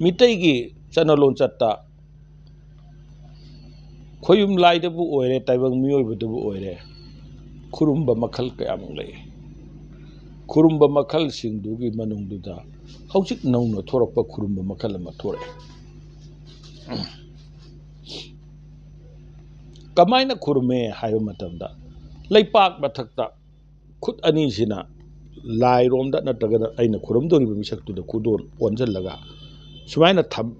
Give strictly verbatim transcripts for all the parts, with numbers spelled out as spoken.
ꯃꯤꯇꯩꯒꯤ ꯆꯠꯅ ꯂꯣꯟꯆꯠꯇ ꯈꯣꯌꯨꯝ ꯂꯥꯏꯗꯕꯨ ꯑꯣꯏꯔꯦ, ꯇꯥꯏꯕꯪ ꯃꯤꯑꯣꯏꯕꯗꯕꯨ ꯑꯣꯏꯔꯦ, ꯈꯨꯔꯨꯝꯕ ꯃꯈꯜ ꯀꯌꯥꯃꯨꯛ ꯂꯩ꯫ ꯈꯨꯔꯨꯝꯕ ꯃꯈꯜꯁꯤꯡꯗꯨꯒꯤ ꯃꯅꯨꯡꯗꯨꯗ ꯍꯧꯖꯤꯛ ꯅꯧꯅ ꯊꯣꯔꯛꯄ ꯈꯨꯔꯨꯝꯕ ꯃꯈꯜ ꯑꯃ ꯊꯣꯔꯛꯑꯦ꯫ ꯀꯃꯥꯏꯅ ꯈꯨꯔꯨꯝꯃꯦ ꯍꯥꯏꯕ ꯃꯇꯝꯗ, ꯂꯩꯄꯥꯛ ꯃꯊꯛꯇ ꯈꯨꯠ ꯑꯅꯤꯁꯤꯅ ꯂꯥꯏꯔꯣꯝꯗ ꯅꯠꯇ꯭ꯔꯒꯅ ꯑꯩꯅ ꯈꯨꯔꯨꯝꯗꯧꯔꯤꯕ ꯃꯤꯁꯛꯇꯨꯗ ꯈꯨꯗꯣꯜ ꯑꯣꯟꯁꯤꯜꯂꯒ ꯁꯨꯃꯥꯏꯅ ꯊꯝ-,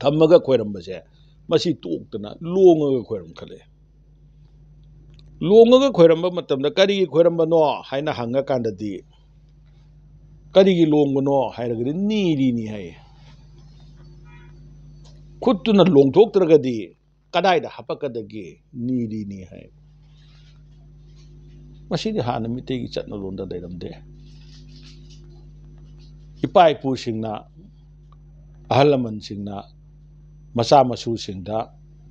ꯊꯝꯃꯒ ꯈꯣꯏꯔꯝꯕꯁꯦ, ꯃꯁꯤ ꯇꯣꯛꯇꯅ ꯂꯣꯡꯉꯒ ꯈꯣꯏꯔꯝꯈꯠꯂꯛꯑꯦ꯫ ꯂꯣꯡꯉꯒ ꯈꯣꯏꯔꯝꯕ ꯃꯇꯝꯗ ꯀꯔꯤꯒꯤ ꯈꯣꯏꯔꯝꯕꯅꯣ ꯍꯥꯏꯅ ꯍꯪꯉꯀꯥꯟꯗꯗꯤ, ꯀꯔꯤꯒꯤ ꯂꯣꯡꯕꯅꯣ ꯍꯥꯏꯔꯒꯗꯤ ꯅꯤꯔꯤꯅꯤ ꯍꯥꯏ꯫ ꯈꯨꯠꯇꯨꯅ ꯂꯣꯡꯊꯣꯛꯇ꯭ꯔꯒꯗꯤ ꯀꯗꯥꯏꯗ ꯍꯥꯄꯛꯀꯗꯒꯦ? ꯅꯤꯔꯤꯅꯤ ꯍꯥꯏ꯫ ꯃꯁꯤꯗꯤ ꯍꯥꯟꯅ ꯃꯤꯇꯩꯒꯤ ꯆꯠꯅꯂꯣꯟꯗ ꯂꯩꯔꯝꯗꯦ꯫ ꯏꯄꯥ ꯏꯄꯨꯁꯤꯡꯅ, ꯑꯍꯜ ꯂꯃꯟꯁꯤꯡꯅ ꯃꯆꯥ ꯃꯁꯨꯁꯤꯡꯗ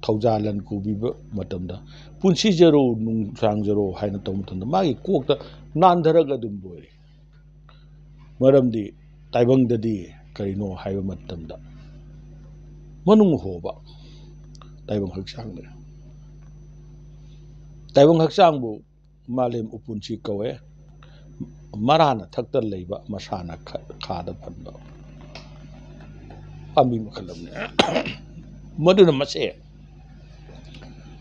ꯊꯧꯖꯥꯜ ꯂꯟ ꯀꯨꯕꯤꯕ ꯃꯇꯝꯗ, "ꯄꯨꯟꯁꯤꯖꯔꯣ, ꯅꯨꯡꯁꯥꯡꯖꯔꯣ" ꯍꯥꯏꯅ ꯇꯧꯕ ꯃꯇꯝꯗ, ꯃꯥꯒꯤ ꯀꯣꯛꯇ ꯅꯥꯟꯊꯔꯒ ꯑꯗꯨꯝ ꯂꯣꯏꯔꯦ꯫ ꯃꯔꯝꯗꯤ ꯇꯥꯏꯕꯪꯗꯗꯤ ꯀꯔꯤꯅꯣ ꯍꯥꯏꯕ ꯃꯇꯝꯗ, ꯃꯅꯨꯡ ꯍꯣꯕ ꯇꯥꯏꯕꯪ ꯍꯛꯆꯥꯡꯅꯤ꯫ ꯇꯥꯏꯕꯪ ꯍꯛꯆꯥꯡꯕꯨ ꯃꯥꯂꯦꯝ ꯎꯄꯨꯟꯁꯤ ꯀꯧꯋꯦ꯫ ꯃꯔꯥꯅ ꯊꯛꯇ ꯂꯩꯕ, ꯃꯁꯥꯅ ꯈ-, ꯈꯥꯗ ꯐꯟꯕ ꯄꯥꯝꯕꯤ ꯃꯈꯜ ꯑꯃꯅꯤ꯫ ꯃꯗꯨꯅ ꯃꯁꯦ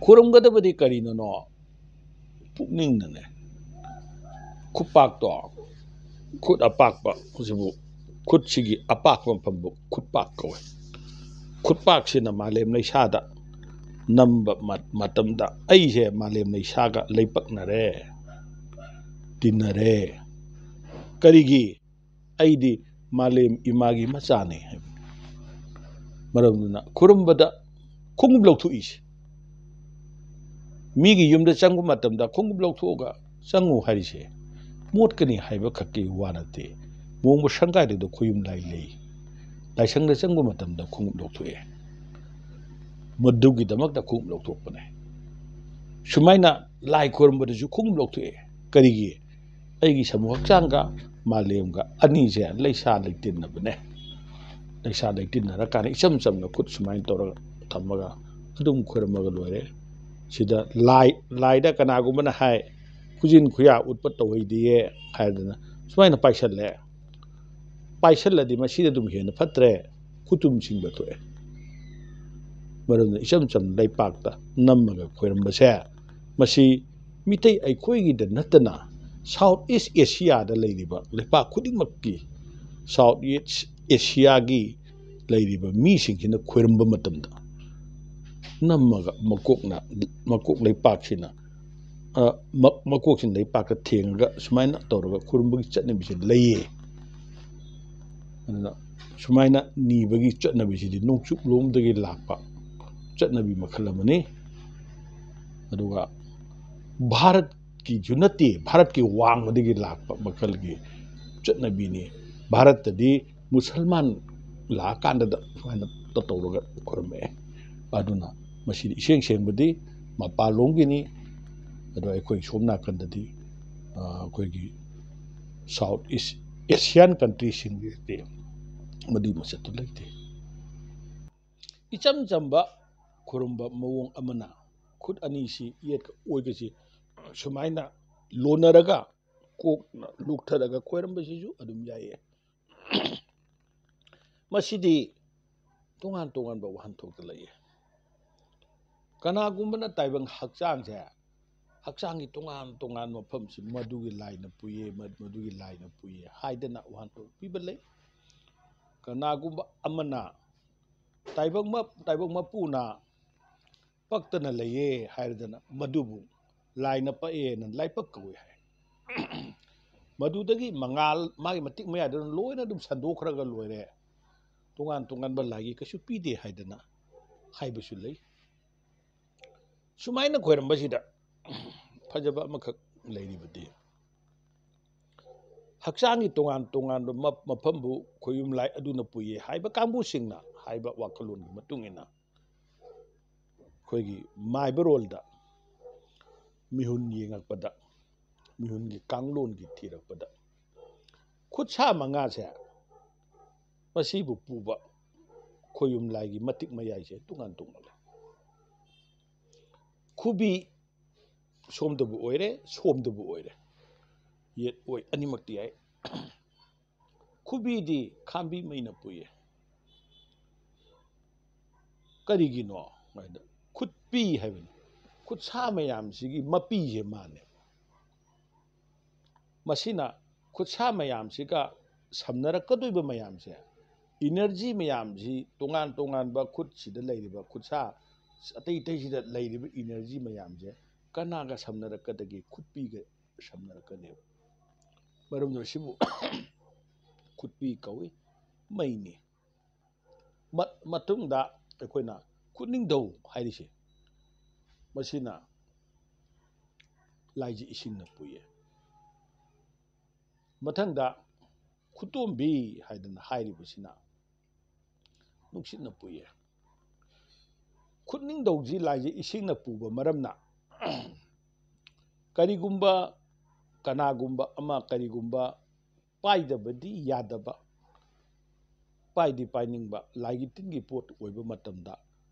ꯈꯨꯔꯨꯝꯒꯗꯕꯗꯤ ꯀꯔꯤꯅꯅꯣ? ꯄꯨꯛꯅꯤꯡꯅꯅꯦ꯫ ꯈꯨꯠꯄꯥꯛꯇꯣ, ꯈꯨꯠ ꯑꯄꯥꯛꯄ ꯁꯤꯕꯨ, ꯈꯨꯠꯁꯤꯒꯤ ꯑꯄꯥꯛꯄ ꯃꯐꯝꯕꯨ ꯈꯨꯠꯄꯥꯛ ꯀꯧꯋꯦ꯫ ꯈꯨꯠꯄꯥꯛꯁꯤꯅ ꯃꯥꯂꯦꯝ ꯂꯩꯁꯥꯗ ꯅꯝꯕ ꯃ-, ꯃꯇꯝꯗ, "ꯑꯩꯁꯦ ꯃꯥꯂꯦꯝ ꯂꯩꯁꯥꯒ ꯂꯩꯄꯛꯅꯔꯦ, ꯇꯤꯟꯅꯔꯦ꯫ ꯀꯔꯤꯒꯤ? ꯑꯩꯗꯤ ꯃꯥꯂꯦꯝ ꯏꯃꯥꯒꯤ ꯃꯆꯥꯅꯤ" ꯍꯥꯏꯕ꯫ ꯃꯔꯝ ꯑꯗꯨꯅ ꯈꯨꯔꯨꯝꯕꯗ ꯈꯣꯡꯎꯞ ꯂꯧꯊꯣꯛꯏꯁꯦ꯫ ꯃꯤꯒꯤ ꯌꯨꯝꯗ ꯆꯪꯕ ꯃꯇꯝꯗ ꯈꯣꯡꯎꯞ ꯂꯧꯊꯣꯛꯑꯒ ꯆꯪꯉꯨ ꯍꯥꯏꯔꯤꯁꯦ ꯃꯣꯠꯀꯅꯤ ꯍꯥꯏꯕ ꯈꯛꯀꯤ ꯋꯥ ꯅꯠꯇꯦ꯫ ꯃꯣꯡꯕ ꯁꯪꯒꯥꯏꯗꯨꯗ ꯈꯣꯌꯨꯝ ꯂꯥꯏ ꯂꯩ꯫ ꯂꯥꯏꯁꯪꯗ ꯆꯪꯕ ꯃꯇꯝꯗ ꯈꯣꯡꯎꯞ ꯂꯧꯊꯣꯛꯑꯦ꯫ ꯃꯗꯨꯒꯤꯗꯃꯛꯇ ꯈꯣꯡꯎꯞ ꯂꯧꯊꯣꯛꯄꯅꯦ꯫ ꯁꯨꯃꯥꯏꯅ ꯂꯥꯏ ꯈꯣꯏꯔꯝꯕꯗꯁꯨ ꯈꯣꯡꯎꯞ ꯂꯧꯊꯣꯛꯑꯦ꯫ ꯀꯔꯤꯒꯤ? ꯑꯩꯒꯤ ꯁꯃꯨ ꯍꯛꯆꯥꯡꯒ ꯃꯥꯂꯦꯝꯒ ꯑꯅꯤꯁꯦ ꯂꯩꯁꯥ ꯂꯩꯇꯤꯟꯅꯕꯅꯦ꯫ ꯂꯩꯁꯥ ꯂꯩꯇꯤꯟꯅꯔꯀꯥꯟꯗ ꯏꯆꯝ ꯆꯝꯅ ꯈꯨꯠ ꯁꯨꯃꯥꯏꯅ ꯇꯧꯔꯒ ꯊꯝꯃꯒ ꯑꯗꯨꯝ ꯈꯣꯏꯔꯝꯃꯒ ꯂꯣꯏꯔꯦ꯫ ꯁꯤꯗ ꯂꯥꯏ, ꯂꯥꯏꯗ ꯀꯅꯥꯒꯨꯝꯕꯅ ꯍꯥꯏ, "ꯈꯨꯖꯤꯟ ꯈꯨꯌꯥ ꯎꯠꯄ ꯇꯧꯍꯩꯗꯦꯌꯦ" ꯍꯥꯏꯗꯅ ꯁꯨꯃꯥꯏꯅ ꯄꯥꯏꯁꯜꯂꯦ꯫ ꯄꯥꯏꯁꯜꯂꯗꯤ ꯃꯁꯤꯗ ꯑꯗꯨꯝ ꯍꯦꯟꯅ ꯐꯠꯇ꯭ꯔꯦ, ꯈꯨꯇꯨꯝ ꯁꯤꯡꯕ ꯊꯣꯛꯑꯦ꯫ ꯃꯔꯝꯗ ꯏꯆꯝ ꯆꯝꯅ ꯂꯩꯄꯥꯛꯇ ꯅꯝꯃꯒ ꯈꯣꯏꯔꯝꯕꯁꯦ, ꯃꯁꯤ ꯃꯤꯇꯩ ꯑꯩꯈꯣꯏꯒꯤꯗ ꯅꯠꯇꯅ South East Asia ꯗ ꯂꯩꯔꯤꯕ ꯂꯩꯄꯥꯛ ꯈꯨꯗꯤꯡꯃꯛꯀꯤ, South East Asia ꯒꯤ ꯂꯩꯔꯤꯕ ꯃꯤꯁꯤꯡꯁꯤꯅ ꯈꯣꯏꯔꯝꯕ ꯃꯇꯝꯗ ꯅꯝꯃꯒ ꯃꯀꯣꯛꯅ, ꯃꯀꯣꯛ ꯂꯩꯄꯥꯛꯁꯤꯅ, ꯑ, ꯃ-, ꯃꯀꯣꯛꯁꯤꯅ ꯂꯩꯄꯥꯛꯇ ꯊꯦꯡꯉꯒ ꯁꯨꯃꯥꯏꯅ ꯇꯧꯔꯒ ꯈꯨꯔꯨꯝꯕꯒꯤ ꯆꯠꯅꯕꯤꯁꯦ ꯂꯩꯌꯦ꯫ ꯑꯗꯨꯅ ꯁꯨꯃꯥꯏꯅ ꯅꯤꯕꯒꯤ ꯆꯠꯅꯕꯤꯁꯤꯗꯤ ꯅꯣꯡꯆꯨꯞ ꯂꯣꯝꯗꯒꯤ ꯂꯥꯛꯄ ꯆꯠꯅꯕꯤ ꯃꯈꯜ ꯑꯃꯅꯤ꯫ ꯑꯗꯨꯒ ꯚꯥꯔꯠꯀꯤꯁꯨ ꯅꯠꯇꯦ, ꯚꯥꯔꯠꯀꯤ ꯋꯥꯡꯃꯗꯒꯤ ꯂꯥꯛꯄ ꯃꯈꯜꯒꯤ ꯆꯠꯅꯕꯤꯅꯤ꯫ ꯚꯥꯔꯠꯇꯗꯤ ꯃꯨꯁꯜꯃꯥꯟ ꯂꯥꯛꯑꯀꯥꯟꯗꯗ ꯁꯨꯃꯥꯏꯅ ꯇꯧꯔꯒ ꯈꯨꯔꯨꯝꯃꯛꯑꯦ꯫ ꯑꯗꯨꯅ ꯃꯁꯤꯗꯤ ꯏꯁꯦꯡ ꯁꯦꯡꯕꯗꯤ ꯃꯄꯥꯟꯂꯣꯝꯒꯤꯅꯤ꯫ ꯑꯗꯣ ꯑꯩꯈꯣꯏ ꯁꯣꯝ ꯅꯥꯀꯟꯗꯗꯤ, ꯑ, ꯑꯩꯈꯣꯏꯒꯤ South East Asian country ꯁꯤꯡꯒꯤꯗꯤ ꯃꯗꯨꯒꯤ ꯃꯁꯛꯇꯨ ꯂꯩꯇꯦ꯫ ꯏꯆꯝ ꯆꯝꯕ ꯈꯨꯔꯨꯝꯕ ꯃꯑꯣꯡ ꯑꯃꯅ ꯈꯨꯠ ꯑꯅꯤꯁꯤ ꯌꯦꯠꯀ ꯑꯣꯏꯒꯁꯤ ꯁꯨꯃꯥꯏꯅ ꯂꯣꯟꯅꯔꯒ ꯀꯣꯛꯅ ꯂꯨꯛꯊꯔꯒ ꯈꯣꯏꯔꯝꯕꯁꯤꯁꯨ ꯑꯗꯨꯝ ꯌꯥꯏꯌꯦ꯫ ꯃꯁꯤꯗꯤ ꯇꯣꯉꯥꯟ ꯇꯣꯉꯥꯟꯕ ꯋꯥꯍꯟꯊꯣꯛꯇ ꯂꯩꯌꯦ꯫ ꯀꯅꯥꯒꯨꯝꯕꯅ ꯇꯥꯏꯕꯪ ꯍꯛꯆꯥꯡꯁꯦ, ꯍꯛꯆꯥꯡꯒꯤ ꯇꯣꯉꯥꯟ ꯇꯣꯉꯥꯟꯕ ꯃꯐꯝꯁꯤ ꯃꯗꯨꯒꯤ ꯂꯥꯏꯅ ꯄꯨꯏꯌꯦ, ꯃ-, ꯃꯗꯨꯒꯤ ꯂꯥꯏꯅ ꯄꯨꯏꯌꯦ ꯍꯥꯏꯗꯅ ꯋꯥꯍꯟꯊꯣꯛ ꯄꯤꯕ ꯂꯩ꯫ ꯀꯅꯥꯒꯨꯝꯕ ꯑꯃꯅ ꯇꯥꯏꯕꯪ ꯃ-, ꯇꯥꯏꯕꯪ ꯃꯄꯨꯅ ꯄꯛꯇꯅ ꯂꯩꯌꯦ ꯍꯥꯏꯔꯗꯅ ꯃꯗꯨꯕꯨ ꯂꯥꯏꯅ ꯄꯛꯑꯦꯅ ꯂꯥꯏꯄꯛ ꯀꯧꯏ ꯍꯥꯏ꯫ ꯃꯗꯨꯗꯒꯤ ꯃꯉꯥꯜ ꯃꯥꯒꯤ ꯃꯇꯤꯛ ꯃꯌꯥꯗꯨꯅ ꯂꯣꯏꯅ ꯑꯗꯨꯝ ꯁꯟꯗꯣꯛꯈ꯭ꯔꯒ ꯂꯣꯏꯔꯦ꯫ ꯇꯣꯉꯥꯟ ꯇꯣꯉꯥꯟꯕ ꯂꯥꯏꯒꯤ ꯀꯩꯁꯨ ꯄꯤꯗꯦ ꯍꯥꯏꯗꯅ ꯍꯥꯏꯕꯁꯨ ꯂꯩ꯫ ꯁꯨꯃꯥꯏꯅ ꯈꯣꯏꯔꯝꯕꯁꯤꯗ ꯐꯖꯕ ꯑꯃꯈꯛ ꯂꯩꯔꯤꯕꯗꯤ, ꯍꯛꯆꯥꯡꯒꯤ ꯇꯣꯉꯥꯟ ꯇꯣꯉꯥꯟꯕ ꯃ-, ꯃꯐꯝꯕꯨ ꯈꯣꯏꯌꯨꯝ ꯂꯥꯏ ꯑꯗꯨꯅ ꯄꯨꯏꯌꯦ ꯍꯥꯏꯕ ꯀꯥꯡꯕꯨꯁꯤꯡꯅ ꯍꯥꯏꯕ ꯋꯥꯈꯜꯂꯣꯟꯒꯤ ꯃꯇꯨꯡ ꯏꯟꯅ, ꯑꯩꯈꯣꯏꯒꯤ ꯃꯥꯏꯕꯔꯣꯜꯗ ꯃꯤꯍꯨꯟ ꯌꯦꯡꯉꯛꯄꯗ, ꯃꯤꯍꯨꯟꯒꯤ ꯀꯥꯡꯂꯣꯟꯒꯤ ꯊꯤꯔꯛꯄꯗ, ꯈꯨꯠꯁꯥ ꯃꯉꯥꯁꯦ ꯃꯁꯤꯕꯨ ꯄꯨꯕ ꯈꯣꯌꯨꯝ ꯂꯥꯏꯒꯤ ꯃꯇꯤꯛ ꯃꯌꯥꯏꯁꯦ ꯇꯣꯉꯥꯟ ꯇꯣꯉꯥꯟꯂꯦ꯫ ꯈꯨꯕꯤ ꯁꯣꯝꯗꯕꯨ ꯑꯣꯏꯔꯦ, ꯁꯣꯝꯗꯕꯨ ꯑꯣꯏꯔꯦ, ꯌꯦꯠ ꯑꯣꯏ, ꯑꯅꯤꯃꯛꯇꯤ ꯌꯥꯏ꯫ ꯈꯨꯕꯤꯗꯤ ꯈꯥꯝꯕꯤ ꯃꯩꯅ ꯄꯨꯏꯌꯦ꯫ ꯀꯔꯤꯒꯤꯅꯣ ꯍꯥꯏꯗ, ꯈꯨꯠꯄꯤ ꯍꯥꯏꯕꯅꯤ꯫ ꯈꯨꯠꯁꯥ ꯃꯌꯥꯝꯁꯤꯒꯤ ꯃꯄꯤꯁꯦ ꯃꯥꯅꯦ꯫ ꯃꯁꯤꯅ ꯈꯨꯠꯁꯥ ꯃꯌꯥꯝꯁꯤꯒ ꯁꯝꯅꯔꯛꯀꯗꯣꯏꯕ ꯃꯌꯥꯝꯁꯦ, ꯏꯅꯔꯖꯤ ꯃꯌꯥꯝꯁꯤ, ꯇꯣꯉꯥꯟ ꯇꯣꯉꯥꯟꯕ ꯈꯨꯠꯁꯤꯗ ꯂꯩꯔꯤꯕ, ꯈꯨꯠꯁꯥ ꯑꯇꯩ ꯑꯇꯩꯁꯤꯗ ꯂꯩꯔꯤꯕ ꯏꯅꯔꯖꯤ ꯃꯌꯥꯝꯁꯦ ꯀꯅꯥꯒ ꯁꯝꯅꯔꯛꯀꯗꯒꯦ? ꯈꯨꯠꯄꯤꯒ ꯁꯝꯅꯔꯛꯀꯅꯦꯕ꯫ ꯃꯔꯝꯗꯨꯅ ꯁꯤꯕꯨ ꯈꯨꯠꯄꯤ ꯀꯧꯏ, ꯃꯩꯅꯤ꯫ ꯃ-, ꯃꯇꯨꯡꯗ ꯑꯩꯈꯣꯏꯅ ꯈꯨꯠꯅꯤꯡꯊꯧ ꯍꯥꯏꯔꯤꯁꯦ, ꯃꯁꯤꯅ ꯂꯥꯏꯁꯦ ꯏꯁꯤꯡꯅ ꯄꯨꯏꯌꯦ꯫ ꯃꯊꯪꯗ ꯈꯨꯇꯣꯝꯕꯤ ꯍꯥꯏꯗꯅ ꯍꯥꯏꯔꯤꯕꯁꯤꯅ ꯅꯨꯡꯁꯤꯠꯅ ꯄꯨꯏꯌꯦ꯫ ꯈꯨꯠꯅꯤꯡꯊꯧꯁꯤ ꯂꯥꯏꯁꯦ ꯏꯁꯤꯡꯅ ꯄꯨꯕ ꯃꯔꯝꯅ ꯀꯔꯤꯒꯨꯝꯕ ꯀꯅꯥꯒꯨꯝꯕ ꯑꯃ, ꯀꯔꯤꯒꯨꯝꯕ ꯄꯥꯏꯗꯕꯗꯤ ꯌꯥꯗꯕ, ꯄꯥꯏꯗꯤ ꯄꯥꯏꯅꯤꯡꯕ ꯂꯥꯏꯒꯤ ꯇꯤꯟꯒꯤ ꯄꯣꯠ ꯑꯣꯏꯕ ꯃꯇꯝꯗ,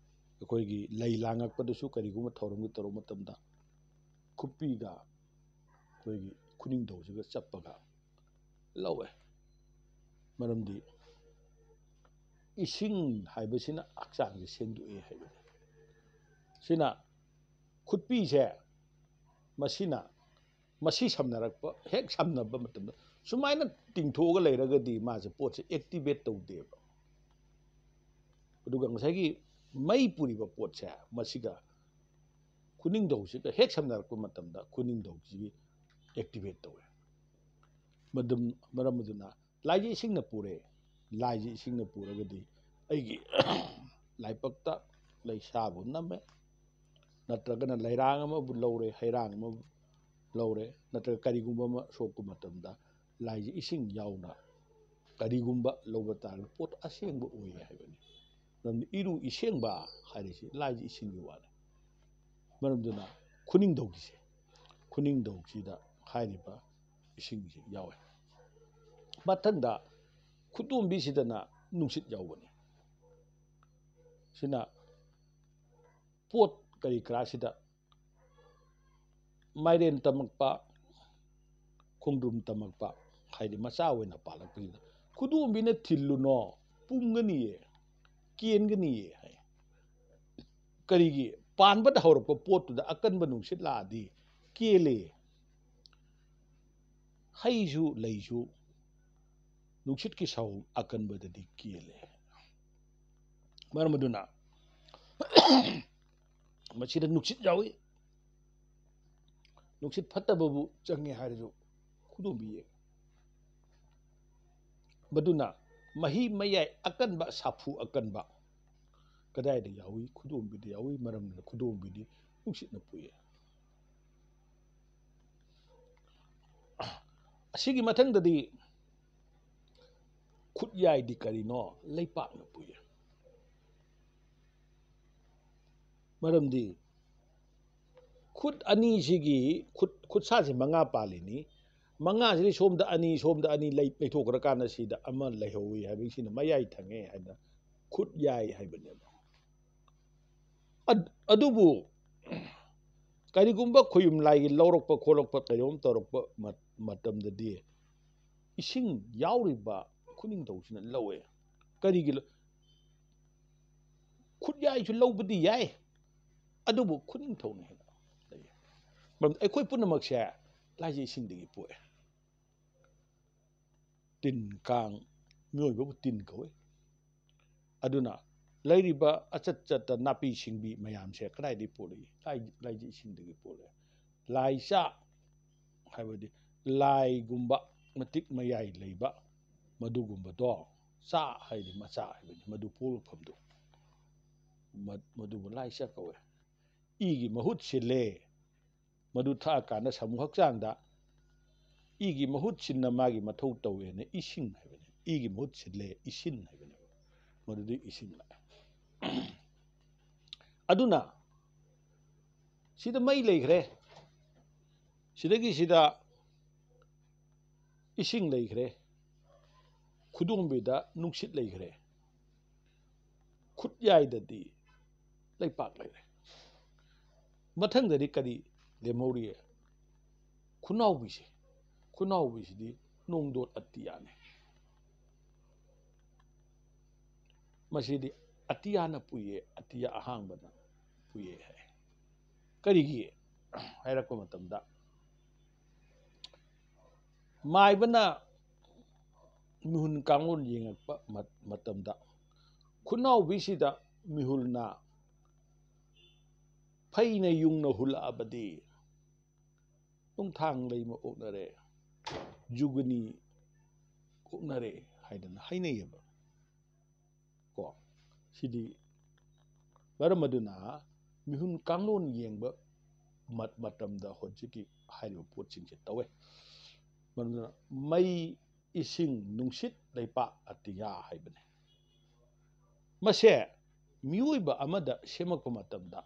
ꯑꯩꯈꯣꯏꯒꯤ ꯂꯩ ꯂꯥꯡꯉꯛꯄꯗꯁꯨ ꯀꯔꯤꯒꯨꯝꯕ ꯊꯧꯔꯝꯒꯤ ꯇꯧꯔꯛꯄ ꯃꯇꯝꯗ ꯈꯨꯠꯄꯤꯒ ꯑꯩꯈꯣꯏꯒꯤ ꯈꯨꯅꯤꯡꯊꯧꯁꯤꯒ ꯆꯞꯄꯒ ꯂꯧꯋꯦ꯫ ꯃꯔꯝꯗꯤ ꯏꯁꯤꯡ ꯍꯥꯏꯕꯁꯤꯅ ꯍꯛꯆꯥꯡꯁꯦ ꯁꯦꯡꯗꯣꯛꯑꯦ ꯍꯥꯏꯕꯅꯤ꯫ ꯁꯤꯅ ꯈꯨꯠꯄꯤꯁꯦ, ꯃꯁꯤꯅ, ꯃꯁꯤ ꯁꯝꯅꯔꯛꯄ, ꯍꯦꯛ ꯁꯝꯅꯕ ꯃꯇꯝꯗ ꯁꯨꯃꯥꯏꯅ ꯇꯤꯡꯊꯣꯛꯑꯒ ꯂꯩꯔꯒꯗꯤ ꯃꯥꯁꯦ, ꯄꯣꯠꯁꯦ ꯑꯦꯛꯇꯤꯚꯦꯠ ꯇꯧꯗꯦꯕ꯫ ꯑꯗꯨꯒ ꯉꯁꯥꯏꯒꯤ ꯃꯩ ꯄꯨꯔꯤꯕ ꯄꯣꯠꯁꯦ, ꯃꯁꯤꯒ ꯈꯨꯅꯤꯡꯊꯧꯁꯤꯒ ꯍꯦꯛ ꯁꯝꯅꯔꯛꯄ ꯃꯇꯝꯗ ꯈꯨꯅꯤꯡꯊꯧꯁꯤꯒꯤ ꯑꯦꯛꯇꯤꯚꯦꯠ ꯇꯧꯋꯦ꯫ ꯃꯗꯨꯝ, ꯃꯔꯝ ꯑꯗꯨꯅ ꯂꯥꯏꯁꯦ ꯏꯁꯤꯡꯅ ꯄꯨꯔꯦ, ꯂꯥꯏꯁꯦ ꯏꯁꯤꯡꯅ ꯄꯨꯔꯒꯗꯤ ꯑꯩꯒꯤ ꯂꯥꯏꯕꯛꯇ ꯂꯩꯁꯥꯕꯨ ꯅꯝꯃꯦ, ꯅꯠꯇ꯭ꯔꯒꯅ ꯂꯩꯔꯥꯡ ꯑꯃꯕꯨ ꯂꯧꯔꯦ, ꯍꯩꯔꯥꯡ ꯑꯃꯕꯨ ꯂꯧꯔꯦ, ꯅꯠꯇ꯭ꯔꯒ ꯀꯔꯤꯒꯨꯝꯕ ꯑꯃ ꯁꯣꯛꯄ ꯃꯇꯝꯗ ꯂꯥꯏꯁꯦ ꯏꯁꯤꯡ ꯌꯥꯎꯅ ꯀꯔꯤꯒꯨꯝꯕ ꯂꯧꯕ ꯇꯥꯔꯒꯗꯤ ꯄꯣꯠ ꯑꯁꯦꯡꯕ ꯑꯣꯏꯌꯦ ꯍꯥꯏꯕꯅꯤ꯫ ꯃꯔꯝꯗꯤ ꯏꯔꯨ ꯏꯁꯦꯡꯕ ꯍꯥꯏꯔꯤꯁꯤ ꯂꯥꯏꯁꯦ ꯏꯁꯤꯡꯒꯤ ꯋꯥꯅꯤ꯫ ꯃꯔꯝꯗꯨꯅ ꯈꯨꯅꯤꯡꯊꯧꯒꯤꯁꯦ, ꯈꯨꯅꯤꯡꯊꯧꯁꯤꯗ ꯍꯥꯏꯔꯤꯕ ꯏꯁꯤꯡꯁꯤ ꯌꯥꯎꯋꯦ꯫ ꯃꯊꯪꯗ ꯈꯨꯗꯣꯝꯕꯤꯁꯤꯗꯅ ꯅꯨꯡꯁꯤꯠ ꯌꯥꯎꯕꯅꯤ꯫ ꯁꯤꯅ ꯄꯣꯠ ꯀꯔꯤ ꯀꯔꯥꯁꯤꯗ ꯃꯥꯏꯔꯦꯟ ꯇꯝꯃꯛꯄ, ꯈꯣꯡꯗ꯭ꯔꯨꯝ ꯇꯝꯃꯛꯄ, ꯍꯥꯏꯗꯤ ꯃꯆꯥ ꯑꯣꯏꯅ ꯄꯥꯜꯂꯛꯄꯁꯤꯗ ꯈꯨꯗꯣꯝꯕꯤꯅ ꯊꯤꯜꯂꯨꯅꯣ, ꯄꯨꯝꯒꯅꯤꯌꯦ, ꯀꯦꯟꯒꯅꯤꯌꯦ ꯍꯥꯏ꯫ ꯀꯔꯤꯒꯤ? ꯄꯥꯟꯕꯗ ꯍꯧꯔꯛꯄ ꯄꯣꯠꯇꯨꯗ ꯑꯀꯟꯕ ꯅꯨꯡꯁꯤꯠ ꯂꯥꯛꯑꯗꯤ ꯀꯦꯜꯂꯦ꯫ ꯍꯩꯁꯨ ꯂꯩꯁꯨ ꯅꯨꯡꯁꯤꯠꯀꯤ ꯁꯥꯍꯨꯝ ꯑꯀꯟꯕꯗꯗꯤ ꯀꯦꯜꯂꯦ꯫ ꯃꯔꯝ ꯑꯗꯨꯅ ꯃꯁꯤꯗ ꯅꯨꯡꯁꯤꯠ ꯌꯥꯎꯏ꯫ ꯅꯨꯡꯁꯤꯠ ꯐꯠꯇꯕꯕꯨ ꯆꯪꯉꯦ ꯍꯥꯏꯔꯁꯨ ꯈꯨꯗꯣꯝꯕꯤ ꯌꯦꯡꯉꯤ꯫ ꯃꯗꯨꯅ ꯃꯍꯤ ꯃꯌꯥꯏ ꯑꯀꯟꯕ, ꯁꯥꯐꯨ ꯑꯀꯟꯕ ꯀꯗꯥꯏꯗ ꯌꯥꯎꯏ? ꯈꯨꯗꯣꯝꯕꯤꯗ ꯌꯥꯎꯏ꯫ ꯃꯔꯝ ꯑꯗꯨꯅ ꯈꯨꯗꯣꯝꯕꯤꯗꯤ ꯅꯨꯡꯁꯤꯠꯅ ꯄꯨꯏ꯫ ꯑꯁꯤꯒꯤ ꯃꯊꯪꯗꯗꯤ ꯈꯨꯠꯌꯥꯏꯗꯤ ꯀꯔꯤꯅꯣ? ꯂꯩꯄꯥꯛꯅ ꯄꯨꯏ꯫ ꯃꯔꯝꯗꯤ ꯈꯨꯠ ꯑꯅꯤꯁꯤꯒꯤ, ꯈꯨꯠ, ꯈꯨꯠꯁꯥꯁꯤ ꯃꯉꯥ ꯄꯥꯜꯂꯤꯅꯤ꯫ ꯃꯉꯥꯁꯤꯗꯤ ꯁꯣꯝꯗ ꯑꯅꯤ, ꯁꯣꯝꯗ ꯑꯅꯤ ꯂꯩ-, ꯂꯩꯊꯣꯛꯈ꯭ꯔꯀꯥꯟꯗ ꯁꯤꯗ ꯑꯃ ꯂꯩꯍꯧꯋꯤ ꯍꯥꯏꯕꯁꯤꯅ ꯃꯌꯥꯏ ꯊꯪꯉꯦ ꯍꯥꯏꯅ ꯈꯨꯠꯌꯥꯏ ꯍꯥꯏꯕꯅꯦꯕ꯫ ꯑꯗ-, ꯑꯗꯨꯕꯨ ꯀꯔꯤꯒꯨꯝꯕ ꯈꯣꯌꯨꯝ ꯂꯥꯏꯒꯤ ꯂꯧꯔꯛꯄ ꯈꯣꯠꯂꯛꯄ ꯀꯩꯅꯣꯝ ꯇꯧꯔꯛꯄ ꯃ-, ꯃꯇꯝꯗꯗꯤ ꯏꯁꯤꯡ ꯌꯥꯎꯔꯤꯕ ꯈꯨꯅꯤꯡꯊꯧꯁꯤꯅ ꯂꯧꯋꯦ꯫ ꯀꯔꯤꯒꯤ ꯂꯧ-, ꯈꯨꯠꯌꯥꯏꯁꯨ ꯂꯧꯕꯗꯤ ꯌꯥꯏ, ꯑꯗꯨꯕꯨ ꯈꯨꯅꯤꯡꯊꯧꯅ ꯍꯦꯟꯅ ꯂꯩ꯫ ꯃꯔꯝꯗꯤ ꯑꯩꯈꯣꯏ ꯄꯨꯝꯅꯃꯛꯁꯦ ꯂꯥꯏꯁꯦ ꯏꯁꯤꯡꯗꯒꯤ ꯄꯣꯛꯑꯦ꯫ ꯇꯤꯟ ꯀꯥꯡ, ꯃꯤꯑꯣꯏꯕꯕꯨ ꯇꯤꯟ ꯀꯧꯏ꯫ ꯑꯗꯨꯅ ꯂꯩꯔꯤꯕ ꯑꯆꯠ ꯆꯠꯇ ꯅꯥꯄꯤ ꯁꯤꯡꯕꯤ ꯃꯌꯥꯝꯁꯦ ꯀꯗꯥꯏꯗꯒꯤ ꯄꯣꯛꯂꯛꯏ? ꯂꯥꯏ-, ꯂꯥꯏꯁꯦ ꯏꯁꯤꯡꯗꯒꯤ ꯄꯣꯛꯂꯛꯑꯦ꯫ ꯂꯥꯏꯆꯥ ꯍꯥꯏꯕꯗꯤ ꯂꯥꯏꯒꯨꯝꯕ ꯃꯇꯤꯛ ꯃꯌꯥꯏ ꯂꯩꯕ ꯃꯗꯨꯒꯨꯝꯕꯗꯣ, ꯆꯥ ꯍꯥꯏꯗꯤ ꯃꯆꯥ ꯍꯥꯏꯕꯅꯤ, ꯃꯗꯨ ꯄꯣꯛꯂꯛꯐꯝꯗꯨ, ꯃ-, ꯃꯗꯨꯕꯨ ꯂꯥꯏꯆꯥ ꯀꯧꯋꯦ꯫ ꯏꯒꯤ ꯃꯍꯨꯠ ꯁꯤꯜꯂꯦ꯫ ꯃꯗꯨ ꯊꯛꯑꯀꯥꯟꯗ ꯁꯥꯃꯨ ꯍꯛꯆꯥꯡꯗ ꯏꯒꯤ ꯃꯍꯨꯠ ꯁꯤꯟꯅ ꯃꯥꯒꯤ ꯃꯊꯧ ꯇꯧꯋꯦꯅ ꯏꯁꯤꯡ ꯍꯥꯏꯕꯅꯤ꯫ ꯏꯒꯤ ꯃꯍꯨꯠ ꯁꯤꯜꯂꯦ, ꯏꯁꯤꯟ ꯍꯥꯏꯕꯅꯦꯕ꯫ ꯃꯗꯨꯗꯤ ꯏꯁꯤꯡ ꯂꯥꯛꯑꯦ꯫ ꯑꯗꯨꯅ ꯁꯤꯗ ꯃꯩ ꯂꯩꯈ꯭ꯔꯦ, ꯁꯤꯗꯒꯤ ꯁꯤꯗ ꯏꯁꯤꯡ ꯂꯩꯈ꯭ꯔꯦ, ꯈꯨꯗꯣꯝꯕꯤꯗ ꯅꯨꯡꯁꯤꯠ ꯂꯩꯈ꯭ꯔꯦ, ꯈꯨꯠꯌꯥꯏꯗꯗꯤ ꯂꯩꯄꯥꯛ ꯂꯩꯔꯦ꯫ ꯃꯊꯪꯗꯗꯤ ꯀꯔꯤ ꯂꯦꯝꯍꯧꯔꯤ? ꯈꯨꯅꯥꯎꯕꯤꯁꯦ, ꯈꯨꯅꯥꯎꯕꯤꯁꯤꯗꯤ ꯅꯣꯡꯗꯣꯠ ꯑꯇꯤꯌꯥꯅꯤ꯫ ꯃꯁꯤꯗꯤ ꯑꯇꯤꯌꯥꯅ ꯄꯨꯏꯌꯦ, ꯑꯇꯤꯌꯥ ꯑꯍꯥꯡꯕꯅ ꯄꯨꯏꯌꯦ ꯍꯥꯏ꯫ ꯀꯔꯤꯒꯤ ꯍꯥꯏꯔꯛꯄ ꯃꯇꯝꯗ, ꯃꯥꯏꯕꯅ ꯃꯤꯍꯨꯟ ꯀꯥꯡꯂꯣꯟ ꯌꯦꯡꯉꯛꯄ ꯃ-, ꯃꯇꯝꯗ, ꯈꯨꯅꯥꯎꯕꯤꯁꯤꯗ ꯃꯤꯍꯨꯜꯅ ꯐꯩꯅ ꯌꯨꯡꯅ ꯍꯨꯜꯂꯛꯑꯕꯗꯤ, ꯅꯨꯡꯊꯥꯡ ꯂꯩꯃ ꯑꯣꯛꯅꯔꯦ, ꯖꯨꯒꯅꯤ ꯑꯣꯛꯅꯔꯦ ꯍꯥꯏꯗꯅ ꯍꯥꯏꯅꯩꯌꯦꯕ꯫ ꯀꯣ, ꯁꯤꯗꯤ ꯃꯔꯝ ꯑꯗꯨꯅ ꯃꯤꯍꯨꯟ ꯀꯥꯡꯂꯣꯟ ꯌꯦꯡꯕ ꯃꯠ-, ꯃꯇꯝꯗ ꯍꯧꯖꯤꯛꯀꯤ ꯍꯥꯏꯔꯤꯕ ꯄꯣꯠꯁꯤꯡꯁꯦ ꯇꯧꯋꯦ꯫ ꯃꯔꯝ ꯑꯗꯨꯅ ꯃꯩ, ꯏꯁꯤꯡ, ꯅꯨꯡꯁꯤꯠ, ꯂꯩꯄꯥꯛ, ꯑꯇꯤꯌꯥ ꯍꯥꯏꯕꯅꯤ꯫ ꯃꯁꯦ ꯃꯤꯑꯣꯏꯕ ꯑꯃꯗ ꯁꯦꯝꯃꯛꯄ ꯃꯇꯝꯗ,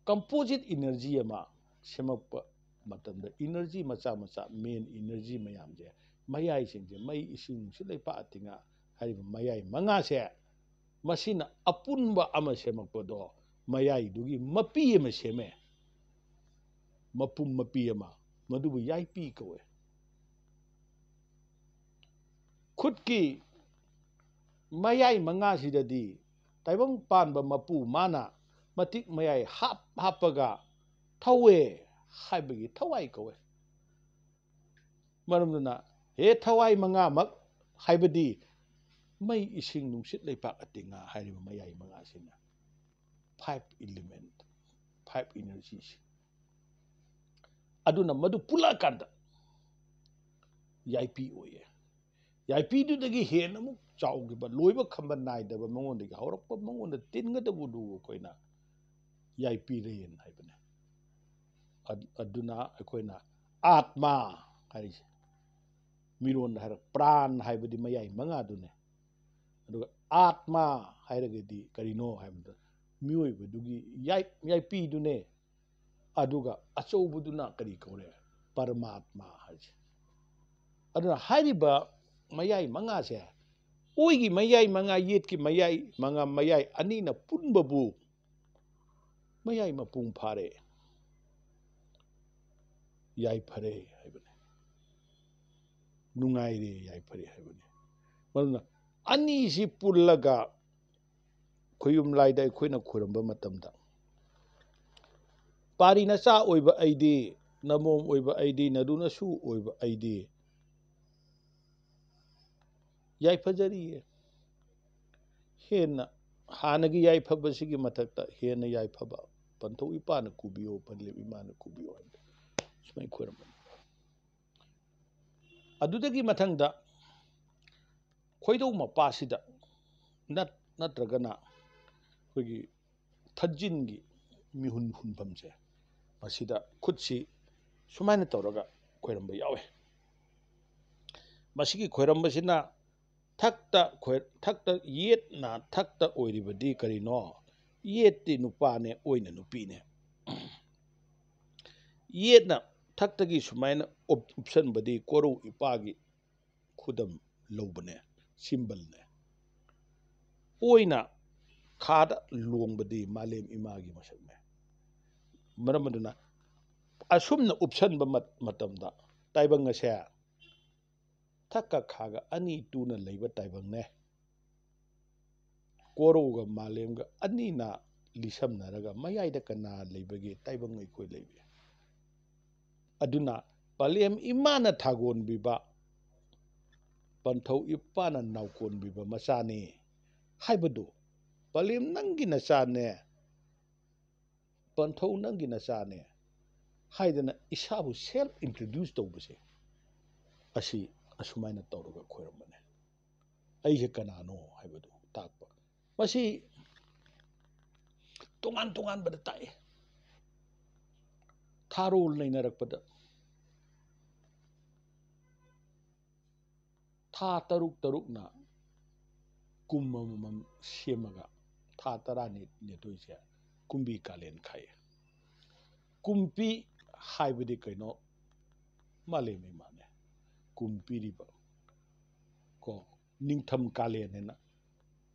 composite energy ꯑꯃ ꯁꯦꯝꯃꯛꯄ ꯃꯇꯝꯗ, energy ꯃꯆꯥ ꯃꯆꯥ, main energy ꯃꯌꯥꯝꯁꯦ, ꯃꯌꯥꯏꯁꯤꯡꯁꯦ, ꯃꯩ, ꯏꯁꯤꯡ, ꯅꯨꯡꯁꯤꯠ, ꯂꯩꯄꯥꯛ, ꯑꯇꯤꯌꯥ ꯍꯥꯏꯔꯤꯕ ꯃꯌꯥꯏ ꯃꯉꯥꯁꯦ, ꯃꯁꯤꯅ ꯑꯄꯨꯟꯕ ꯑꯃ ꯁꯦꯝꯃꯛꯄꯗꯣ, ꯃꯌꯥꯏꯗꯨꯒꯤ ꯃꯄꯤ ꯑꯃ ꯁꯦꯝꯃꯦ, ꯃꯄꯨꯝ ꯃꯄꯤ ꯑꯃ, ꯃꯗꯨꯕꯨ ꯌꯥꯏꯄꯤ ꯀꯧꯋꯦ꯫ ꯈꯨꯠꯀꯤ ꯃꯌꯥꯏ ꯃꯉꯥꯁꯤꯗꯗꯤ ꯇꯥꯏꯕꯪ ꯄꯥꯟꯕ ꯃꯄꯨ ꯃꯥꯅ ꯃꯇꯤꯛ ꯃꯌꯥꯏ ꯍꯥꯞ ꯍꯥꯞꯄꯒ ꯊꯧꯋꯦ ꯍꯥꯏꯕꯒꯤ ꯊꯋꯥꯏ ꯀꯧꯋꯦ꯫ ꯃꯔꯝ ꯑꯗꯨꯅ ꯍꯦ ꯊꯋꯥꯏ ꯃꯉꯥꯃꯛ ꯍꯥꯏꯕꯗꯤ ꯃꯩ, ꯏꯁꯤꯡ, ꯅꯨꯡꯁꯤꯠ, ꯂꯩꯄꯥꯛ, ꯑꯇꯤꯌꯥ ꯍꯥꯏꯔꯤꯕ ꯃꯌꯥꯏ ꯃꯉꯥꯁꯤꯅ five element, five energies꯫ ꯑꯗꯨꯅ ꯃꯗꯨ ꯄꯨꯜꯂꯛꯑꯀꯥꯟꯗ ꯌꯥꯏꯄꯤ ꯑꯣꯏꯌꯦ꯫ ꯌꯥꯏꯄꯤꯗꯨꯗꯒꯤ ꯍꯦꯟꯅ ꯑꯃꯨꯛ ꯆꯥꯎꯈꯤꯕ, ꯂꯣꯏꯕ ꯈꯝꯕ ꯅꯥꯏꯗꯕ, ꯃꯉꯣꯟꯗꯒꯤ ꯍꯧꯔꯛꯄ, ꯃꯉꯣꯟꯗ ꯇꯤꯟꯒꯗꯕꯗꯨ ꯑꯩꯈꯣꯏꯅ ꯌꯥꯏꯄꯤꯔꯦꯟ ꯍꯥꯏꯕꯅꯦ꯫ ꯑꯗ-, ꯑꯗꯨꯅ ꯑꯩꯈꯣꯏꯅ ꯑꯥꯠꯃꯥ ꯍꯥꯏꯔꯤꯁꯦ, ꯃꯤꯔꯣꯟꯗ ꯍꯥꯏꯔꯒ ꯄ꯭ꯔꯥꯟ ꯍꯥꯏꯕꯗꯤ ꯃꯌꯥꯏ ꯃꯉꯥꯗꯨꯅꯦ꯫ ꯑꯗꯨꯒ ꯑꯥꯠꯃꯥ ꯍꯥꯏꯔꯒꯗꯤ ꯀꯔꯤꯅꯣ ꯍꯥꯏꯕꯗ, ꯃꯤꯑꯣꯏꯕꯗꯨꯒꯤ ꯌꯥꯏ-, ꯌꯥꯏꯄꯤꯗꯨꯅꯦ꯫ ꯑꯗꯨꯒ ꯑꯆꯧꯕꯗꯨꯅ ꯀꯔꯤ ꯀꯧꯔꯦ? ꯄꯔꯃꯥꯠꯃꯥ ꯍꯥꯏꯁꯦ꯫ ꯑꯗꯨꯅ ꯍꯥꯏꯔꯤꯕ ꯃꯌꯥꯏ ꯃꯉꯥꯁꯦ, ꯑꯣꯏꯒꯤ ꯃꯌꯥꯏ ꯃꯉꯥ, ꯌꯦꯠꯀꯤ ꯃꯌꯥꯏ ꯃꯉꯥ, ꯃꯌꯥꯏ ꯑꯅꯤꯅ ꯄꯨꯟꯕꯕꯨ ꯃꯌꯥꯏ ꯃꯄꯨꯡ ꯐꯥꯔꯦ, ꯌꯥꯏꯐꯔꯦ ꯍꯥꯏꯕꯅꯤ꯫ ꯅꯨꯡꯉꯥꯏꯔꯦ, ꯌꯥꯏꯐꯔꯦ ꯍꯥꯏꯕꯅꯤ꯫ ꯃꯗꯨꯅ ꯑꯅꯤꯁꯤ ꯄꯨꯜꯂꯒ ꯈꯣꯌꯨꯝ ꯂꯥꯏꯗ ꯑꯩꯈꯣꯏꯅ ꯈꯣꯏꯔꯝꯕ ꯃꯇꯝꯗ, ꯄꯥꯔꯤ ꯅꯆꯥ ꯑꯣꯏꯕ ꯑꯩꯗꯤ, ꯅꯃꯣꯝ ꯑꯣꯏꯕ ꯑꯩꯗꯤ, ꯅꯔꯨ ꯅꯁꯨ ꯑꯣꯏꯕ ꯑꯩꯗꯤ ꯌꯥꯏꯐꯖꯔꯤꯌꯦ꯫ ꯍꯦꯟꯅ ꯍꯥꯟꯅꯒꯤ ꯌꯥꯏꯐꯕꯁꯤꯒꯤ ꯃꯊꯛꯇ ꯍꯦꯟꯅ ꯌꯥꯏꯐꯕ ꯄꯟꯊꯧ ꯏꯄꯥꯅ ꯀꯨꯕꯤꯌꯣ, ꯄꯟꯂꯦꯞ ꯏꯃꯥꯅ ꯀꯨꯕꯤꯌꯣ ꯍꯥꯏꯕꯗ ꯁꯨꯃꯥꯏꯅ ꯈꯣꯏꯔꯝꯕꯅꯤ꯫ ꯑꯗꯨꯗꯒꯤ ꯃꯊꯪꯗ ꯈꯣꯏꯗꯧ ꯃꯄꯥꯁꯤꯗ ꯅꯠ-, ꯅꯠꯇ꯭ꯔꯒꯅ ꯑꯩꯈꯣꯏꯒꯤ ꯊꯥꯖꯤꯟꯒꯤ ꯃꯤꯍꯨꯟ ꯍꯨꯟꯐꯝꯁꯦ, ꯃꯁꯤꯗ ꯈꯨꯠꯁꯤ ꯁꯨꯃꯥꯏꯅ ꯇꯧꯔꯒ ꯈꯣꯏꯔꯝꯕ ꯌꯥꯎꯋꯦ꯫ ꯃꯁꯤꯒꯤ ꯈꯣꯏꯔꯝꯕꯁꯤꯅ ꯊꯛꯇ ꯈꯣꯏ-, ꯊꯛꯇ ꯌꯦꯠꯅ ꯊꯛꯇ ꯑꯣꯏꯔꯤꯕꯗꯤ ꯀꯔꯤꯅꯣ? ꯌꯦꯠꯇꯤ ꯅꯨꯄꯥꯅꯦ, ꯑꯣꯏꯅ ꯅꯨꯄꯤꯅꯦ꯫ ꯌꯦꯠꯅ ꯊꯛꯇꯒꯤ ꯁꯨꯃꯥꯏꯅ ꯎꯞ-, ꯎꯞꯁꯟꯕꯗꯤ ꯀꯣꯔꯧ ꯏꯄꯥꯒꯤ ꯈꯨꯗꯝ ꯂꯧꯕꯅꯦ, ꯁꯤꯝꯕꯜꯅꯦ꯫ ꯑꯣꯏꯅ ꯈꯥꯗ ꯂꯣꯡꯕꯗꯤ ꯃꯥꯂꯦꯝ ꯏꯃꯥꯒꯤ ꯃꯁꯛꯅꯦ꯫ ꯃꯔꯝ ꯑꯗꯨꯅ ꯑꯁꯨꯝꯅ ꯎꯞꯁꯟꯕ ꯃꯠ-, ꯃꯇꯝꯗ ꯇꯥꯏꯕꯪ ꯑꯁꯦ ꯊꯛꯀ ꯈꯥꯒ ꯑꯅꯤ ꯇꯨꯅ ꯂꯩꯕ ꯇꯥꯏꯕꯪꯅꯦ꯫ ꯀꯣꯔꯧꯒ ꯃꯥꯂꯦꯝꯒ ꯑꯅꯤꯅ ꯂꯤꯁꯝꯅꯔꯒ ꯃꯌꯥꯏꯗ ꯀꯅꯥ ꯂꯩꯕꯒꯦ? ꯇꯥꯏꯕꯪ ꯑꯩꯈꯣꯏ ꯂꯩꯕ꯫ ꯑꯗꯨꯅ ꯄꯂꯦꯝ ꯏꯃꯥꯅ ꯊꯥꯒꯣꯟꯕꯤꯕ, ꯄꯟꯊꯧ ꯏꯄꯥꯅ ꯅꯥꯎꯀꯣꯟꯕꯤꯕ ꯃꯆꯥꯅꯤ ꯍꯥꯏꯕꯗꯨ, ꯄꯂꯦꯝ ꯅꯪꯒꯤ ꯅꯆꯥꯅꯦ, ꯄꯟꯊꯧ ꯅꯪꯒꯤ ꯅꯆꯥꯅꯦ ꯍꯥꯏꯗꯅ ꯏꯁꯥꯕꯨ self introduce ꯇꯧꯕꯁꯦ, ꯑꯁꯤ ꯑꯁꯨꯃꯥꯏꯅ ꯇꯧꯔꯒ ꯈꯣꯏꯔꯝꯕꯅꯦ꯫ ꯑꯩꯁꯦ ꯀꯅꯥꯅꯣ ꯍꯥꯏꯕꯗꯨ ꯇꯥꯛꯄ꯫ ꯃꯁꯤ ꯇꯣꯉꯥꯟ ꯇꯣꯉꯥꯟꯕꯗ ꯇꯥꯛꯏ꯫ ꯊꯥꯔꯣꯜ ꯅꯩꯅꯔꯛꯄꯗ ꯊꯥ ꯇꯔꯨꯛ ꯇꯔꯨꯛꯅ ꯀꯨꯝ ꯑꯃꯃꯝ ꯁꯦꯝꯃꯒ ꯊꯥ ꯇꯔꯥꯅꯤ ꯅꯤꯊꯣꯏꯁꯦ ꯀꯨꯝꯕꯤ ꯀꯥꯂꯦꯟ ꯈꯥꯏꯌꯦ꯫ ꯀꯨꯝꯄꯤ ꯍꯥꯏꯕꯗꯤ ꯀꯩꯅꯣ? ꯃꯥꯂꯦꯝ ꯏꯃꯥꯅꯦ꯫ ꯀꯨꯝ ꯄꯤꯔꯤꯕ, ꯀꯣ, ꯅꯤꯡꯊꯝ ꯀꯥꯂꯦꯟ ꯍꯥꯏꯅ꯫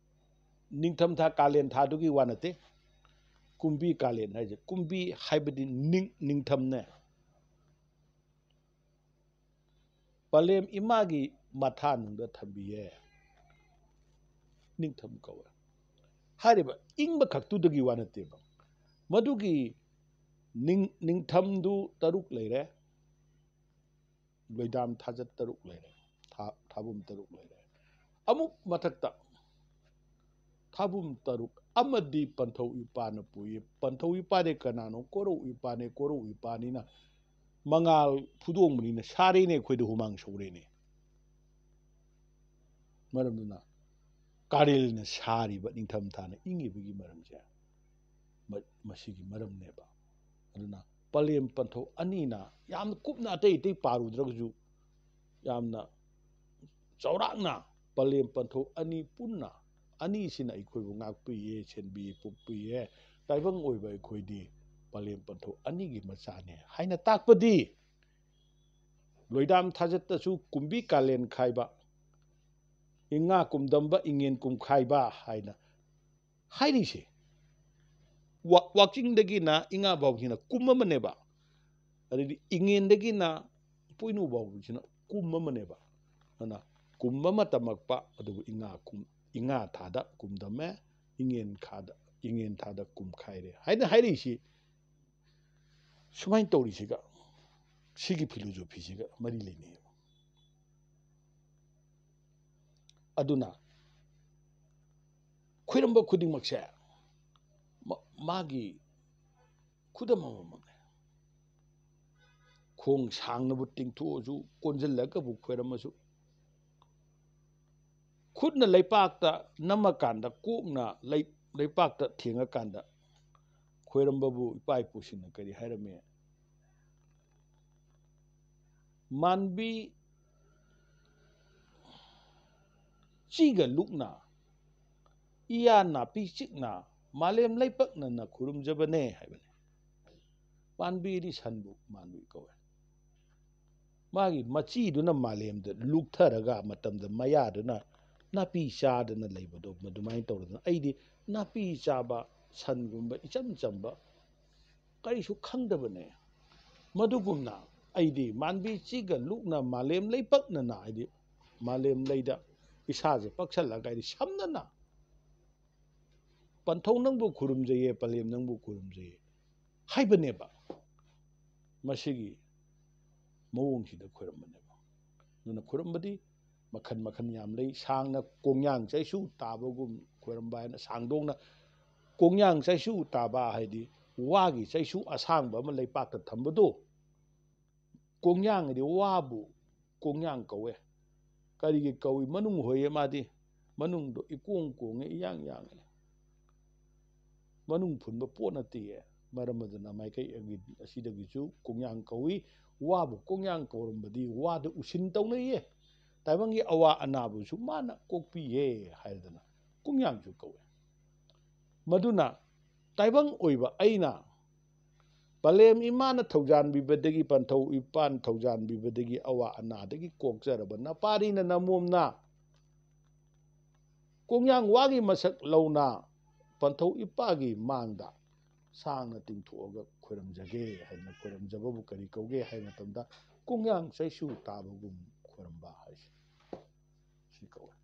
ꯅꯤꯡꯊꯝ ꯊꯥ, ꯀꯥꯂꯦꯟ ꯊꯥꯗꯨꯒꯤ ꯋꯥ ꯅꯠꯇꯦ꯫ ꯀꯨꯝꯕꯤ ꯀꯥꯂꯦꯟ ꯍꯥꯏꯁꯦ, ꯀꯨꯝꯕꯤ ꯍꯥꯏꯕꯗꯤ ꯅꯤꯡ-, ꯅꯤꯡꯊꯝꯅꯦ꯫ ꯄꯂꯦꯝ ꯏꯃꯥꯒꯤ ꯃꯊꯥꯅꯨꯡꯗ ꯊꯝꯕꯤꯌꯦ꯫ ꯅꯤꯡꯊꯝ ꯀꯧꯋꯦ꯫ ꯍꯥꯏꯔꯤꯕ ꯏꯪꯕ ꯈꯛꯇꯨꯗꯒꯤ ꯋꯥ ꯅꯠꯇꯦꯕ꯫ ꯃꯗꯨꯒꯤ ꯅꯤꯡ-, ꯅꯤꯡꯊꯝꯗꯨ ꯇꯔꯨꯛ ꯂꯩꯔꯦ, ꯂꯣꯏꯗꯥꯝ ꯊꯥꯖꯠ ꯇꯔꯨꯛ ꯂꯩꯔꯦ, ꯊꯥ-, ꯊꯥꯕꯨꯝ ꯇꯔꯨꯛ ꯂꯩꯔꯦ꯫ ꯑꯃꯨꯛ ꯃꯊꯛꯇ ꯊꯥꯕꯨꯝ ꯇꯔꯨꯛ ꯑꯃꯗꯤ ꯄꯟꯊꯧ ꯏꯄꯥꯅ ꯄꯨꯏ꯫ ꯄꯟꯊꯧ ꯏꯄꯥꯗꯤ ꯀꯅꯥꯅꯣ? ꯀꯣꯔꯧ ꯏꯄꯥꯅꯦ꯫ ꯀꯣꯔꯧ ꯏꯄꯥꯅꯤꯅ ꯃꯉꯥꯜ ꯐꯨꯗꯣꯡꯕꯅꯤꯅ ꯁꯥꯔꯦꯅꯦ, ꯑꯩꯈꯣꯏꯗ ꯍꯨꯃꯥꯡ ꯁꯧꯔꯦꯅꯦ꯫ ꯃꯔꯝꯗꯨꯅ ꯀꯥꯂꯦꯟꯅ ꯁꯥꯔꯤꯕ, ꯅꯤꯡꯊꯝꯊꯥꯅ ꯏꯪꯉꯤꯕꯒꯤ ꯃꯔꯝꯁꯦ ꯃ-, ꯃꯁꯤꯒꯤ ꯃꯔꯝꯅꯦꯕ꯫ ꯑꯗꯨꯅ ꯄꯂꯦꯝ ꯄꯟꯊꯧ ꯑꯅꯤꯅ ꯌꯥꯝꯅ ꯀꯨꯞꯅ ꯑꯇꯩ ꯑꯇꯩ ꯄꯥꯔꯨꯗ꯭ꯔꯒꯁꯨ ꯌꯥꯝꯅ ꯆꯥꯎꯔꯥꯛꯅ ꯄꯂꯦꯝ ꯄꯟꯊꯧ ꯑꯅꯤ ꯄꯨꯟꯅ, ꯑꯅꯤꯁꯤꯅ ꯑꯩꯈꯣꯏꯕꯨ ꯉꯥꯛꯄꯤꯌꯦ, ꯁꯦꯟꯕꯤꯌꯦ, ꯄꯣꯛꯄꯤꯌꯦ꯫ ꯇꯥꯏꯕꯪ ꯑꯣꯏꯕ ꯑꯩꯈꯣꯏꯗꯤ ꯄꯂꯦꯝ ꯄꯟꯊꯧ ꯑꯅꯤꯒꯤ ꯃꯆꯥꯅꯦ ꯍꯥꯏꯅ ꯇꯥꯛꯄꯗꯤ ꯂꯣꯏꯗꯥꯝ ꯊꯥꯖꯠꯇꯁꯨ ꯀꯨꯝꯕꯤ ꯀꯥꯂꯦꯟ ꯈꯥꯏꯕ, ꯏꯉꯥ ꯀꯨꯝꯗꯝꯕ ꯏꯉꯦꯟ ꯀꯨꯝꯈꯥꯏꯕ ꯍꯥꯏꯅ ꯍꯥꯏꯔꯤꯁꯦ꯫ ꯋꯥ-, ꯋꯥꯛꯆꯤꯡꯗꯒꯤꯅ ꯏꯉꯥ ꯐꯥꯎꯁꯤꯅ ꯀꯨꯝ ꯑꯃꯅꯦꯕ, ꯑꯗꯩꯗꯤ ꯏꯉꯦꯟꯗꯒꯤꯅ ꯄꯣꯏꯅꯨ ꯐꯥꯎꯕꯁꯤꯅ ꯀꯨꯝ ꯑꯃꯅꯦꯕ꯫ ꯑꯗꯨꯅ ꯀꯨꯝ ꯑꯃ ꯇꯝꯃꯛꯄ, ꯑꯗꯨꯕꯨ ꯏꯉꯥ ꯀꯨꯝ-, ꯏꯉꯥ ꯊꯥꯗ ꯀꯨꯝꯗꯝꯃꯦ, ꯏꯉꯦꯟ ꯊꯥꯗ, ꯏꯉꯦꯟ ꯊꯥꯗ ꯀꯨꯝꯈꯥꯏꯔꯦ ꯍꯥꯏꯅ ꯍꯥꯏꯔꯛꯏꯁꯤ꯫ ꯁꯨꯃꯥꯏꯅ ꯇꯧꯔꯤꯁꯤꯒ ꯁꯤꯒꯤ ꯐꯤꯂꯣꯖꯣꯐꯤꯁꯤꯒ ꯃꯔꯤ ꯂꯩꯅꯩꯌꯦꯕ꯫ ꯑꯗꯨꯅ ꯈꯣꯏꯔꯝꯕ ꯈꯨꯗꯤꯡꯃꯛꯁꯦ ꯃ-, ꯃꯥꯒꯤ ꯈꯨꯗꯝ ꯑꯃꯃꯛꯅꯦ꯫ ꯈꯣꯡ ꯁꯥꯡꯅꯕꯨ ꯇꯤꯡꯊꯣꯛꯑꯁꯨ, ꯀꯣꯟꯁꯤꯜꯂꯒꯕꯨ ꯈꯣꯏꯔꯝꯃꯁꯨ, ꯈꯨꯠꯅ ꯂꯩꯄꯥꯛꯇ ꯅꯝꯃꯀꯥꯟꯗ, ꯀꯣꯛꯅ ꯂꯩ-, ꯂꯩꯄꯥꯛꯇ ꯊꯦꯡꯉꯀꯥꯟꯗ ꯈꯣꯏꯔꯝꯕꯕꯨ ꯏꯄꯥ ꯏꯄꯨꯁꯤꯡꯅ ꯀꯔꯤ ꯍꯥꯏꯔꯝꯃꯤ? "ꯃꯥꯟꯕꯤ ꯆꯤꯒ ꯂꯨꯛꯅ, ꯏꯌꯥ ꯅꯥꯄꯤ ꯆꯤꯛꯅ, ꯃꯥꯂꯦꯝ ꯂꯩꯄꯛꯅꯅ ꯈꯨꯔꯨꯝꯖꯕꯅꯦ" ꯍꯥꯏꯕꯅꯤ꯫ ꯄꯥꯟꯕꯤꯗꯤ ꯁꯟꯕꯨ ꯃꯥꯟꯕꯤ ꯀꯧꯋꯦ꯫ ꯃꯥꯒꯤ ꯃꯆꯤꯗꯨꯅ ꯃꯥꯂꯦꯝꯗ ꯂꯨꯞꯊꯔꯒ ꯃꯇꯝꯗ ꯃꯌꯥꯗꯨꯅ ꯅꯥꯄꯤ ꯆꯥꯗꯅ ꯂꯩꯕꯗꯣ, ꯃꯗꯨꯃꯥꯏꯅ ꯇꯧꯔꯗꯅ ꯑꯩꯗꯤ ꯅꯥꯄꯤ ꯆꯥꯕ ꯁꯟꯒꯨꯝꯕ ꯏꯆꯝ ꯆꯝꯕ ꯀꯔꯤꯁꯨ ꯈꯪꯗꯕꯅꯦ꯫ ꯃꯗꯨꯒꯨꯝꯅ ꯑꯩꯗꯤ ꯃꯥꯟꯕꯤ ꯆꯤꯒ ꯂꯨꯛꯅ ꯃꯥꯂꯦꯝ ꯂꯩ ꯄꯛꯅꯅ, ꯍꯥꯏꯗꯤ ꯃꯥꯂꯦꯝ ꯂꯩꯗ ꯏꯁꯥꯁꯦ ꯄꯛꯁꯜꯂꯒ ꯑꯩꯗꯤ ꯁꯝꯅꯅ "ꯄꯟꯊꯧ ꯅꯪꯕꯨ ꯈꯨꯔꯨꯝꯖꯩꯌꯦ, ꯄꯂꯦꯝ ꯅꯪꯕꯨ ꯈꯨꯔꯨꯝꯖꯩꯌꯦ" ꯍꯥꯏꯕꯅꯦꯕ꯫ ꯃꯁꯤꯒꯤ ꯃꯑꯣꯡꯁꯤꯗ ꯈꯣꯏꯔꯝꯕꯅꯦꯕ꯫ ꯑꯗꯨꯅ ꯈꯣꯏꯔꯝꯕꯗꯤ ꯃꯈꯜ ꯃꯈꯜ ꯌꯥꯝ ꯂꯩ꯫ ꯁꯥꯡꯅ ꯀꯣꯡꯌꯥꯡ ꯆꯩꯁꯨ ꯇꯥꯕꯒꯨꯝ ꯈꯣꯏꯔꯝꯕ ꯍꯥꯏꯅ, ꯁꯥꯡꯗꯣꯛꯅ ꯀꯣꯡꯌꯥꯡ ꯆꯩꯁꯨ ꯇꯥꯕ ꯍꯥꯏꯗꯤ ꯋꯥꯒꯤ ꯆꯩꯁꯨ ꯑꯁꯥꯡꯕ ꯑꯃ ꯂꯩꯄꯥꯛꯇ ꯊꯝꯕꯗꯣ꯫ ꯀꯣꯡꯌꯥꯡ ꯍꯥꯏꯗꯤ ꯋꯥꯕꯨ ꯀꯣꯡꯌꯥꯡ ꯀꯧꯋꯦ꯫ ꯀꯔꯤꯒꯤ ꯀꯧꯏ? ꯃꯅꯨꯡ ꯍꯣꯏꯌꯦ ꯃꯥꯗꯤ꯫ ꯃꯅꯨꯡꯗꯣ ꯏꯀꯣꯡ ꯀꯣꯡꯉꯦ, ꯏꯌꯥꯡ ꯌꯥꯡꯉꯦ꯫ ꯃꯅꯨꯡ ꯐꯨꯟꯕ ꯄꯣꯠ ꯅꯠꯇꯦꯌꯦ꯫ ꯃꯔꯝ ꯑꯗꯨꯅ ꯃꯥꯏꯀꯩ ꯑꯁꯤꯗꯒꯤꯁꯨ ꯀꯣꯡꯌꯥꯡ ꯀꯧꯏ꯫ ꯋꯥꯕꯨ ꯀꯣꯡꯌꯥꯡ ꯀꯧꯔꯝꯕꯗꯤ ꯋꯥꯗ ꯎꯁꯤꯟ ꯇꯧꯅꯩꯌꯦ꯫ ꯇꯥꯏꯕꯪꯒꯤ ꯑꯋꯥ ꯑꯅꯥꯕꯨꯁꯨ ꯃꯥꯅ ꯀꯣꯛꯄꯤꯌꯦ ꯍꯥꯏꯗꯅ ꯀꯣꯡꯌꯥꯡꯁꯨ ꯀꯧꯏ꯫ ꯃꯗꯨꯅ ꯇꯥꯏꯕꯪ ꯑꯣꯏꯕ ꯑꯩꯅ ꯄꯂꯦꯝ ꯏꯃꯥꯅ ꯊꯧꯖꯥꯟꯕꯤꯕꯗꯒꯤ, ꯄꯟꯊꯧ ꯏꯄꯥꯅ ꯊꯧꯖꯥꯟꯕꯤꯕꯗꯒꯤ ꯑꯋꯥ ꯑꯅꯥꯗꯒꯤ ꯀꯣꯛꯆꯔꯕ ꯅꯄꯥꯔꯤꯅ ꯅꯃꯣꯝꯅ ꯀꯣꯡꯌꯥꯡ ꯋꯥꯒꯤ ꯃꯁꯛ ꯂꯧꯅ ꯄꯟꯊꯧ ꯏꯄꯥꯒꯤ ꯃꯥꯡꯗ ꯁꯥꯡꯅ ꯇꯤꯡꯊꯣꯛꯑꯒ ꯈꯣꯏꯔꯝꯖꯒꯦ ꯍꯥꯏꯅ ꯈꯣꯏꯔꯝꯖꯕꯕꯨ ꯀꯔꯤ ꯀꯧꯒꯦ ꯍꯥꯏꯕ ꯃꯇꯝꯗ, ꯀꯣꯡꯌꯥꯡ ꯆꯩꯁꯨ ꯇꯥꯕꯒꯨꯝ ꯈꯣꯏꯔꯝꯕ ꯍꯥꯏꯁꯦ ꯁꯤ ꯀꯧꯋꯦ꯫